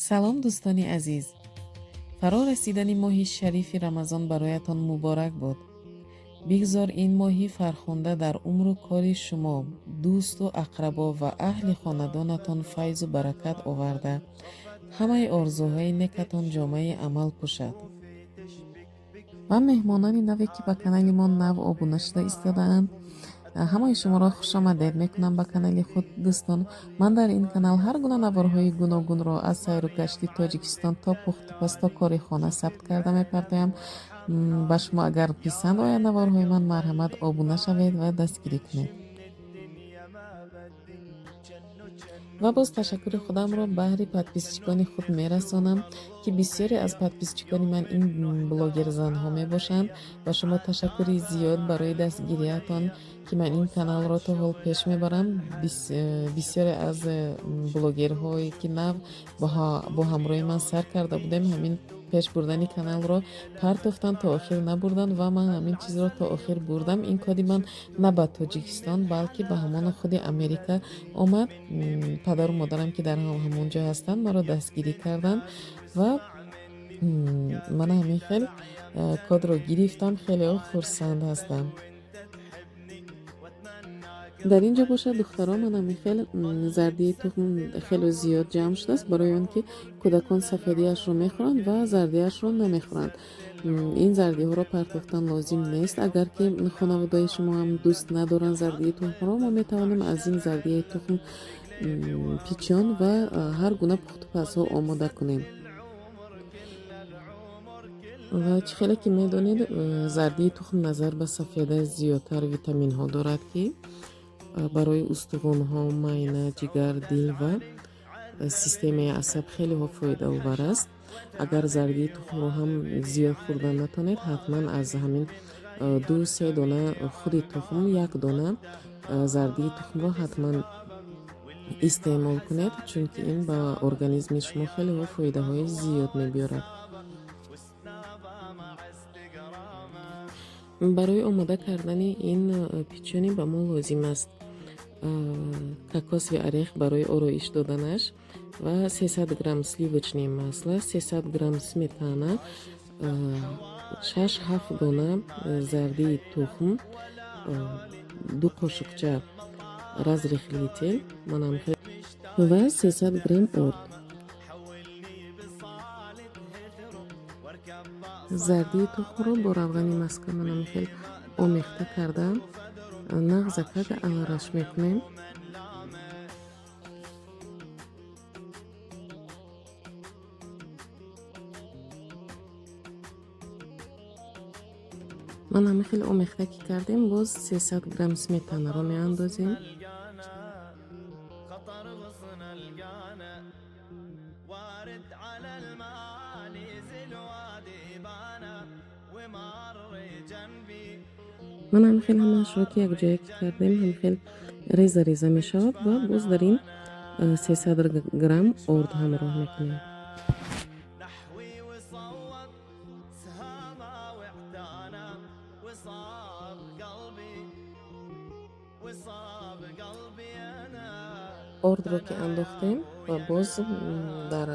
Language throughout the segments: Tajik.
Салом, дӯстони азиз! Фаро расидани моҳи шарифи Рамазон бароятон муборак бод. Бигзор ин моҳи фархунда дар умру кори шумо, дӯсту ақрабо ва аҳли хонадонатон файзу баракат оварда, ҳамаи орзуҳои некатон ҷомаи амал пӯшад. Ва меҳмонони наве, ки ба канали мо нав обуна шуда истодаанд, ҳамаи шуморо хушомадед мекунам ба канали худ. Дӯстон, ман дар ин канал ҳар гуна наворҳои гуногунро аз сайру гашти Тоҷикистон то пухтупаз, то кори хона сабт карда мепартоям. Ба шумо агар писанд ояд наворҳои ман, марҳамат, обуна шавед ва дастгирӣ кунед. Ва боз ташаккури худамро баҳри подписчикони худ мерасонам, ки бисёре аз подписчикони ман ин блогерзанҳо мебошанд. Ба шумо ташаккури зиёд барои дастгириятон, ки ман ин каналро то ҳол пеш мебарам. Бисёре аз блогерҳое, ки нав бо ҳамроҳи ман сар карда будем, ҳамин пеш бурдани каналро партофтанд, то охир набурданд, ва ман ҳамин чизро то охир бурдам. Ин коди ман на ба Тоҷикистон, балки ба ҳамоно худи Америка омад. Падару модарам, ки дар ҳамон ҷо ҳастанд, маро дастгирӣ карданд ва мана ҳамин хел кодро гирифтам. Хеле хурсанд ҳастам. Дар ин ҷо бошад, духтаро, ман ҳамин хел зардии тухм хеле зиёд ҷамъ шудааст, барои он ки кӯдакон сафедиашро мехӯранд ва зардиашро намехӯранд. Ин зардиҳоро партофтан лозим нест. Агар ки хонаводаи шумо ҳам дӯст надоранд зардии тухмро, мо метавонем аз ин зардии тухм пичон ва ҳар гуна пухтупазҳо омода кунем. Ва чӣ хеле ки медонед, зардии тухм назар ба сафеда зиёдтар витаминҳо дорад, ки барои устухонҳо, майна, ҷигар, дил ва системаи асаб хелеҳо фоидаовар аст. Агар зардии тухмро ҳам зиёд хӯрдан натонед, ҳатман аз ҳамин 2-се дона худи тухм як дона зардии тухмро ҳатман истеъмол кунед, чунки ин ба организми шумо хелеҳо фоидаҳои зиёд мебиёрад. Барои омода кардани ин печенье ба мо лозим аст кокосовый орех барои ороиш доданаш ва 300 грамм сливочное масло, 300 грамм сметана, 6-7 дона зардии тухм, 2 қошуқча разрыхлитель ва 300 грамм орд. Зардии тухмро бо равғани маска манам хел омехта карда, нағза карда алараш мекунем. Ман ҳама хеле омехта ки кардем, боз 300 грамм сметанаро меандозем. Ман ҳам хел ҳамаашро ки якҷоя ки кардем, ҳам хел реза реза мешавад ва боз дар ин 300 грамм орд ҳамроҳ мекунем. Ордро ки андохтем ва боз дар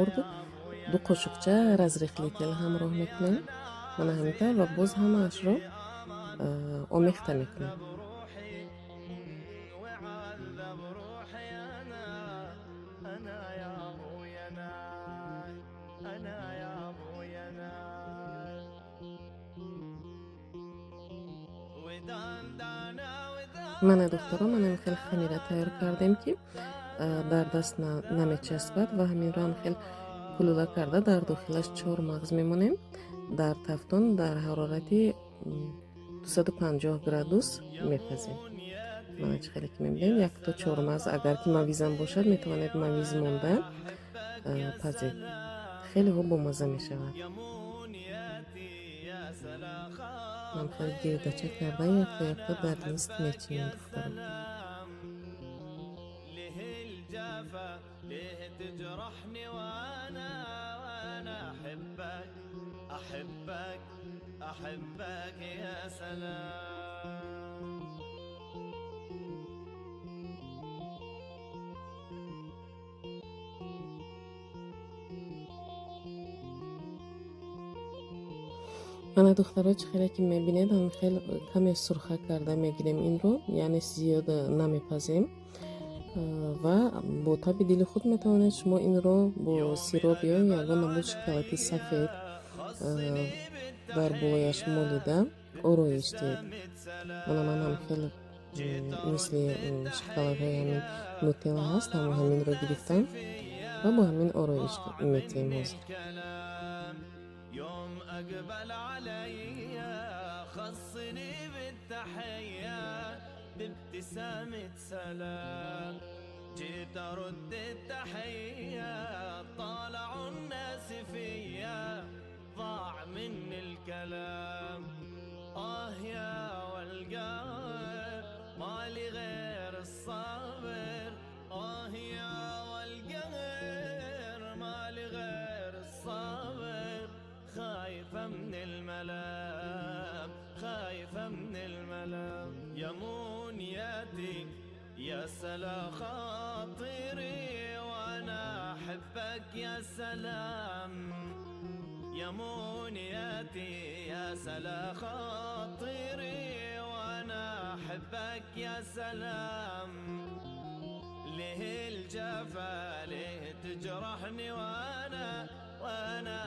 орд 2 қошуқча разрыхлитель ҳамроҳ мекунем. Мана ҳамин тавр ва боз ҳамаашро омехта мекунем. Мана, духтаро, манам хел хамира тайёр кардем, ки дар даст намечаспад, ва ҳаминро ҳам хел кулула карда, дар дохилаш чор мағз мемонем. Дар тафтон дар ҳарорати 250 градус мепазем. Мана, чӣ хеле ки мебинем, якто чормағз. Агар ки мавизам бошад, метавонед мавиз монда пазед, хеле хуб бомазза мешавад. Ман хеле гирдача карда, якто якто дар лист мечинем, духтаро. أحبك أحبك يا سلام. Мана, духтаро, чӣ хеле ки мебинед, ҳам хел каме сурха карда мегирем инро, яъне зиёд намепазем. Ва бо таби дили худ метавонед шумо инро бо сироп ё ягон намуд шоколади сафед дар болояш молида ороиш диҳед. Мана, ман ҳам хеле мисли шоколадҳои ҳамин Нутелла ҳаст, ҳама ҳаминро гирифтам ва бо ҳамин ороиш метиҳем ҳозир. يوم أقبل علي خصني بالتحية بابتسامة سلام، جيت أرد التحية طالعوا الناس فيا، ضاع مني الكلام. آه يا والقهر، مالي غير الصبر. آه يا والقهر، مالي غير الصبر. خايفة من الملام، خايفة من الملام. يا منياتي يا سلا خاطري وانا احبك يا سلام. يا منياتي يا سلا خاطري وانا احبك يا سلام. ليه الجفا؟ ليه تجرحني وانا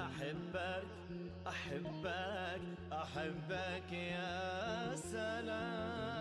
احبك احبك احبك يا سلام.